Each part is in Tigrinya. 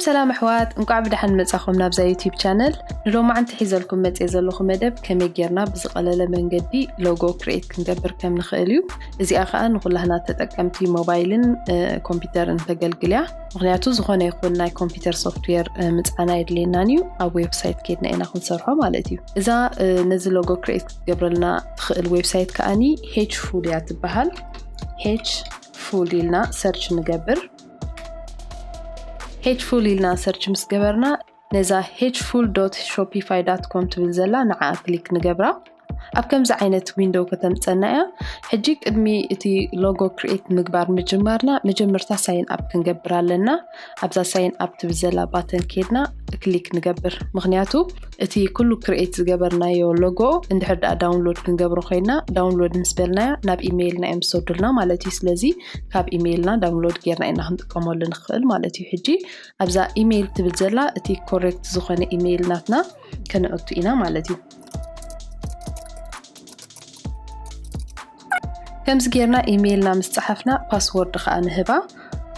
ሰላም ኣሕዋት፣ እንቋዕ ብደሓን መጻኹም ናብዛ ዩቲዩብ ቻነል። ንሎማዓንቲ ሒዘልኩም መጽየ ዘለኹ መደብ ከመይ ጌርና ብዝቐለለ መንገዲ ሎጎ ክሪኤት ክንገብር ከም ንኽእል እዩ። እዚኣ ኸኣ ንኹላህና ተጠቀምቲ ሞባይልን ኮምፒውተርን ተገልግል እያ። ምኽንያቱ ዝኾነ ይኹን ናይ ኮምፒውተር ሶፍትዌር ምጽዓን ኣየድልየናን እዩ፣ ኣብ ዌብሳይት ኬድና ኢና ክንሰርሖ ማለት እዩ። እዛ ነዚ ሎጎ ክሪኤት ክትገብረልና ትኽእል ዌብሳይት ከኣኒ ሄች ፉል እያ ትበሃል። ሄች ፉል ኢልና ሰርች ንገብር። ሄች ፉል ኢልና ሰርች ምስ ገበርና ነዛ ሄች ፉል ዶት ሾፒፋይ ዳት ኮም ትብል ዘላ ንዓ ክሊክ ንገብራ። ኣብ ከምዚ ዓይነት ዊንዶው ከተምፀና እያ። ሕጂ ቅድሚ እቲ ሎጎ ክሪኤት ምግባር ምጅማርና መጀመርታ ሳይን ኣፕ ክንገብር ኣለና። ኣብዛ ሳይን ኣፕ ትብል ዘላ ባተን ኬድና ክሊክ ንገብር። ምኽንያቱ እቲ ኩሉ ክሪኤት ዝገበርናዮ ሎጎ እንድሕር ደኣ ዳውንሎድ ክንገብሮ ኮይና ዳውንሎድ ምስ በልናያ ናብ ኢሜይልና እዮም ዝሰዱልና ማለት እዩ። ስለዚ ካብ ኢሜይልና ዳውንሎድ ጌርና ኢና ክንጥቀመሉ ንኽእል ማለት እዩ። ሕጂ ኣብዛ ኢሜይል ትብል ዘላ እቲ ኮሬክት ዝኾነ ኢሜይል ናትና ከነእቱ ኢና ማለት እዩ። ከምዚ ጌርና ኢሜይልና ምስ ጸሓፍና ፓስወርድ ከኣ ንህባ።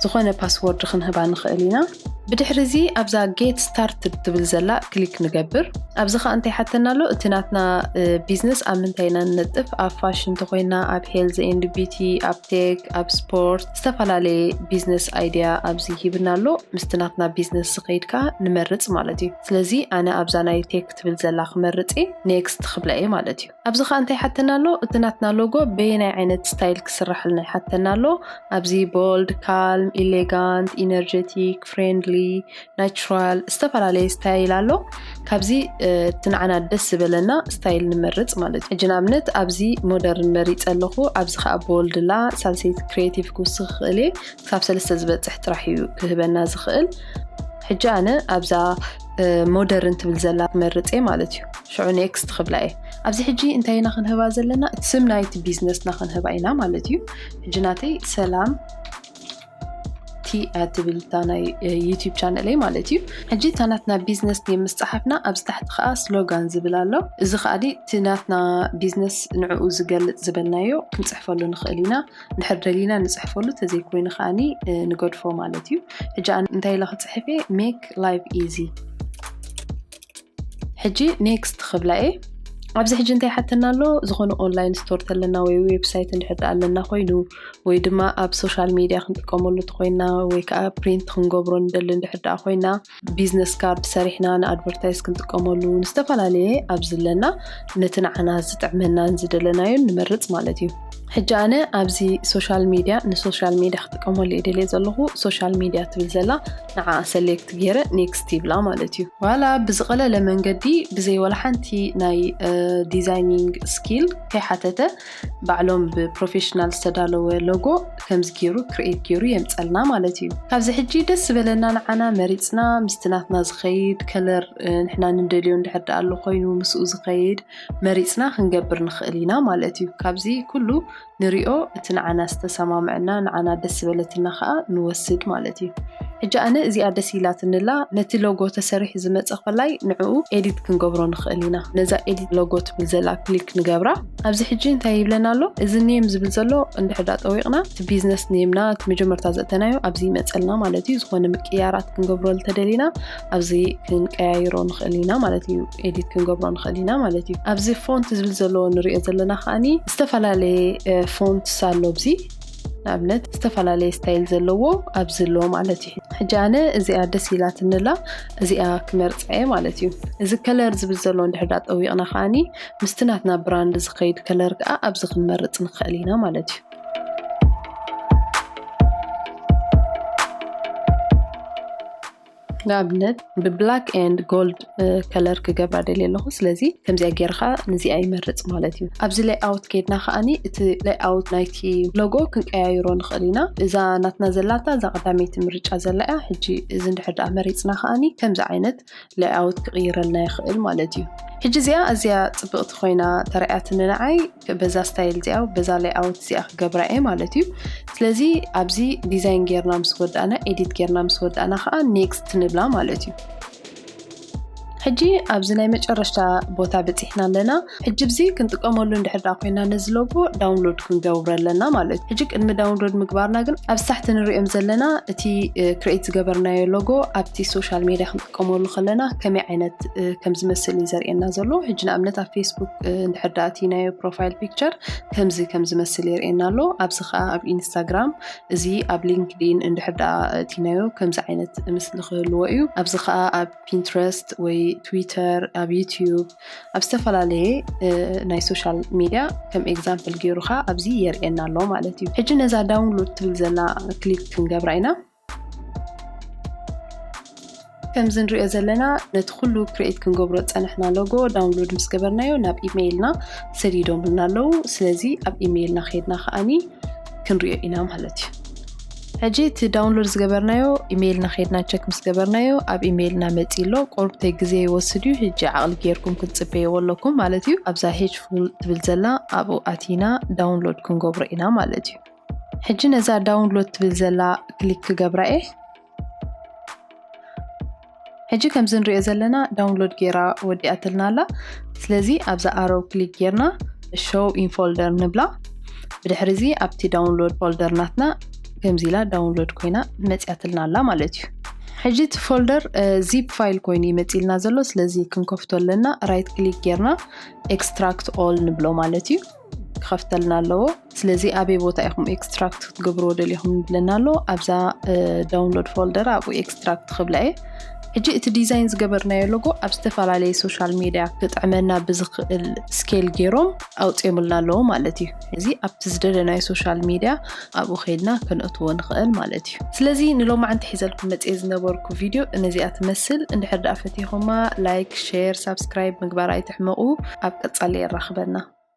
ዝኾነ ፓስወርድ ክንህባ ንኽእል ኢና። ብድሕሪ እዚ ኣብዛ ጌት ስታርትድ ትብል ዘላ ክሊክ ንገብር። ኣብዚ ከኣ እንታይ ሓተና ኣሎ? እቲ ናትና ቢዝነስ ኣብ ምንታይ ኢና ንነጥፍ? ኣብ ፋሽን እንተኾይና፣ ኣብ ሄልዝ ኤንድ ቢቲ፣ ኣብ ቴክ፣ ኣብ ስፖርት፣ ዝተፈላለየ ቢዝነስ ኣይድያ ኣብዚ ሂብና ኣሎ። ምስቲ ናትና ቢዝነስ ዝኸይድ ከኣ ንመርጽ ማለት እዩ። ስለዚ ኣነ ኣብዛ ናይ ቴክ ትብል ዘላ ክመርጽ እየ፣ ኔክስት ክብላ እየ ማለት እዩ። ኣብዚ ከኣ እንታይ ሓተና ኣሎ? እቲ ናትና ሎጎ በየናይ ዓይነት ስታይል ክስራሕልና ይሓተና ኣሎ። ኣብዚ ቦልድ፣ ካልም፣ ኢሌጋንት፣ ኢነርጀቲክ፣ ፍሬንድሊ፣ ናቹራል፣ ዝተፈላለየ ስታይል ኣሎ። ካብዚ እቲ ንዓና ደስ ዝበለና ስታይል ንመርጽ ማለት እዩ። ሕጂ ንኣብነት ኣብዚ ሞደርን መሪጸ ኣለኹ። ኣብዚ ከኣ ቦልድ ኣላ። ሳልሰይቲ ክሪኤቲቭ ክውስኽ ይኽእል እየ። ክሳብ ሰለስተ ዝበጽሕ ጥራሕ እዩ ክህበና ዝኽእል። ሕጂ ኣነ ኣብዛ ሞደርን ትብል ዘላ ክመርጽ እየ ማለት እዩ። ሽዑ ኔክስት ክብላ እየ። ኣብዚ ሕጂ እንታይ ኢና ክንህባ ዘለና? እቲ ስም ናይቲ ቢዝነስና ክንህባ ኢና ማለት እዩ። ሕጂ ናተይ ሰላም ቲ እያ ትብል እታ ናይ ዩቲዩብ ቻነለይ ማለት እዩ። ሕጂ እታ ናትና ቢዝነስ ኔም ምስ ጸሓፍና ኣብዚ ታሕቲ ከኣ ስሎጋን ዝብል ኣሎ። እዚ ከኣ እቲ ናትና ቢዝነስ ንዕኡ ዝገልጽ ዝበልናዮ ክንጽሕፈሉ ንኽእል ኢና። እንድሕር ደሊና ንጽሕፈሉ፣ ተዘይኮይኑ ከኣኒ ንገድፎ ማለት እዩ። ሕጂ ኣነ እንታይ ኢለ ክጽሕፍ እየ? ሜክ ላይፍ ኢዚ። ሕጂ ኔክስት ክብላ እየ። ኣብዚ ሕጂ እንታይ ሓተና ኣሎ? ዝኾነ ኦንላይን ስቶር ተለና ወይ ዌብሳይት እንድሕር ደኣ ኣለና ኮይኑ፣ ወይ ድማ ኣብ ሶሻል ሚድያ ክንጥቀመሉ እንተኮይና፣ ወይ ከዓ ፕሪንት ክንገብሮ ንደሊ እንድሕር ደኣ ኮይና፣ ቢዝነስ ካርድ ሰሪሕና ንኣድቨርታይዝ ክንጥቀመሉ፣ ንዝተፈላለየ ኣብዚ ኣለና ነቲ ንዓና ዝጥዕመናን ዝደለናዮን ንመርጽ ማለት እዩ። ሕጂ ኣነ ኣብዚ ሶሻል ሚድያ፣ ንሶሻል ሚድያ ክጥቀመሉ እየ ደልየ ዘለኹ። ሶሻል ሚድያ ትብል ዘላ ንዓ ሰሌክት ገይረ ኔክስት ይብላ ማለት እዩ። ዋላ ብዝቐለለ መንገዲ ብዘይ ዋላ ሓንቲ ናይ ዲዛይኒንግ ስኪል ከይሓተተ ባዕሎም ብፕሮፌሽናል ዝተዳለወ ሎጎ ከምዚ ገይሩ ክሪኤት ገይሩ የምፀልና ማለት እዩ። ካብዚ ሕጂ ደስ ዝበለና ንዓና መሪፅና ምስቲ ናትና ዝኸይድ ከለር፣ ንሕና ንደልዮ እንድሕር ደኣ ኣሎ ኮይኑ ምስኡ ዝኸይድ መሪፅና ክንገብር ንኽእል ኢና ማለት እዩ። ካብዚ ኩሉ ንሪኦ፣ እቲ ንዓና ዝተሰማምዐና፣ ንዓና ደስ ዝበለትና ኸኣ ንወስድ ማለት እዩ። ሕጂ ኣነ እዚኣ ደስ ኢላትንላ፣ ነቲ ሎጎ ተሰሪሑ ዝመጸ ኮላይ ንዕኡ ኤዲት ክንገብሮ ንኽእል ኢና። ነዛ ኤዲት ሎጎ ትብል ዘላ ክሊክ ንገብራ። ኣብዚ ሕጂ እንታይ ይብለና ኣሎ? እዚ ኔም ዝብል ዘሎ እንድሕር ዳኣ ጠዊቕና፣ እቲ ቢዝነስ ኔምና፣ እቲ መጀመርታ ዘእተናዮ ኣብዚ ይመጸልና ማለት እዩ። ዝኾነ ምቅያራት ክንገብሮ እንተደሊና፣ ኣብዚ ክንቀያይሮ ንኽእል ኢና ማለት እዩ። ኤዲት ክንገብሮ ንኽእል ኢና ማለት እዩ። ኣብዚ ፎንት ዝብል ዘለዎ ንሪኦ ዘለና ከኣኒ ዝተፈላለየ ፎንትስ ኣሎ። ኣብዚ ንኣብነት ዝተፈላለየ ስታይል ዘለዎ ኣብዚ ኣሎ ማለት እዩ። ሕጂ ኣነ እዚኣ ደስ ኢላትንላ እዚኣ ክመርፃ እየ ማለት እዩ። እዚ ከለር ዝብል ዘሎ እንድሕር ዳ ጠዊቕና ከኣኒ ምስቲ ናትና ብራንድ ዝኸይድ ከለር ከዓ ኣብዚ ክንመርፅ ንኽእል ኢና ማለት እዩ። ንኣብነት ብብላክ ኤንድ ጎልድ ከለር ክገብራ ደልየ ኣለኹ። ስለዚ ከምዚኣ ጌርካ ንዚኣ ይመርጽ ማለት እዩ። ኣብዚ ሌይኣውት ኬድና ከኣኒ እቲ ሌይኣውት ናይቲ ሎጎ ክንቀያይሮ ንኽእል ኢና። እዛ ናትና ዘላታ እዛ ቀዳመይቲ ምርጫ ዘላ እያ። ሕጂ እዚ እንድሕር ደኣ መሪጽና ከኣኒ ከምዚ ዓይነት ሌይኣውት ክቕይረልና ይኽእል ማለት እዩ። ሕጂ እዚኣ ኣዝያ ጽብቕቲ ኮይና ተራእያትኒ ንዓይ። በዛ ስታይል እዚኣ፣ በዛ ሌይኣውት እዚኣ ክገብራ እየ ማለት እዩ። ስለዚ ኣብዚ ዲዛይን ጌርና ምስ ወዳእና፣ ኤዲት ጌርና ምስ ወዳእና ከዓ ኔክስት ንብላ ማለት እዩ። ሕጂ ኣብዚ ናይ መጨረሽታ ቦታ በፂሕና ኣለና። ሕጂ ብዚ ክንጥቀመሉ እንድሕር ደኣ ኮይና ነዚ ሎጎ download ክንገብሮ ኣለና ማለት እዩ። ሕጂ ቅድሚ download ምግባርና ግን ኣብ ታሕቲ ንሪኦም ዘለና እቲ create ዝገበርናዮ ሎጎ ኣብቲ social media ክንጥቀመሉ ከለና ከመይ ዓይነት ከም ዝመስል እዩ ዘርእየና ዘሎ። ሕጂ ንኣብነት ኣብ Facebook እንድሕር ደኣ እቲናዮ profile picture ከምዚ ከም ዝመስል የርእየና ኣሎ። ኣብዚ ከዓ ኣብ ኢንስታግራም፣ እዚ ኣብ LinkedIn እንድሕር ደኣ እቲናዮ ከምዚ ዓይነት ምስሊ ክህልዎ እዩ። ኣብዚ ከዓ ኣብ Pinterest ወይ Twitter፣ ኣብ YouTube፣ ኣብ ዝተፈላለየ ናይ social media ከም example ገይሩ ከዓ ኣብዚ የርእየና ኣሎ ማለት እዩ። ሕጂ ነዛ download ትብል ዘላ click ክንገብራ ኢና። ከምዚ ንሪኦ ዘለና ነቲ ኩሉ create ክንገብሮ ዝፀናሕና ሎጎ download ምስ ገበርናዮ ናብ ኢሜይልና ሰዲዶምልና ኣለዉ። ስለዚ ኣብ ኢሜይልና ከይድና ከዓኒ ክንሪኦ ኢና ማለት እዩ። ሕጂ እቲ download ዝገበርናዮ ኢሜይልና ከይድና check ምስ ገበርናዮ ኣብ ኢሜይልና መፂ ኣሎ። ቁሩብተይ ግዜ ይወስድ እዩ። ሕጂ ዓቕሊ ጌርኩም ክትፅበይዎ ኣለኩም ማለት እዩ። ኣብዛ H full ትብል ዘላ ኣብኡ ኣቲና download ክንገብሮ ኢና ማለት እዩ። ሕጂ ነዛ download ትብል ዘላ click ክገብራ እየ። ሕጂ ከምዚ ንሪኦ ዘለና download ጌራ ወዲኣትልና ኣላ። ስለዚ ኣብዛ arrow click ጌርና show in folder ንብላ። ብድሕሪ እዚ ኣብቲ download folder ናትና ከምዚ ኢላ download ኮይና መፂኣትልና ኣላ ማለት እዩ። ሕጂ እቲ folder zip file ኮይኑ ይመፂልና ዘሎ። ስለዚ ክንከፍቶ ኣለና። Right click ጌርና extract all ንብሎ ማለት እዩ። ክኸፍተልና ኣለዎ። ስለዚ ኣበይ ቦታ ኢኹም extract ክትገብርዎ ደሊኹም ይብለና ኣሎ። ኣብዛ download folder ኣብኡ extract ክብላ እየ። ሕጂ እቲ design ዝገበርናዮ ሎጎ ኣብ ዝተፈላለየ social media ክጥዕመና ብዝኽእል scale ገይሮም ኣውፅኦምልና ኣለዉ ማለት እዩ። እዚ ኣብቲ ዝደለናዮ social media ኣብኡ ከይድና ከነእትዎ ንኽእል ማለት እዩ። ስለዚ ንሎማዓንቲ ሒዘልኩም መፅየ ዝነበርኩ video ነዚኣ ትመስል። እንድሕር ደኣ ፈቲኹማ like፣ share፣ subscribe ምግባር ኣይትሕመቑ። ኣብ ቀፃሊ የራኽበና።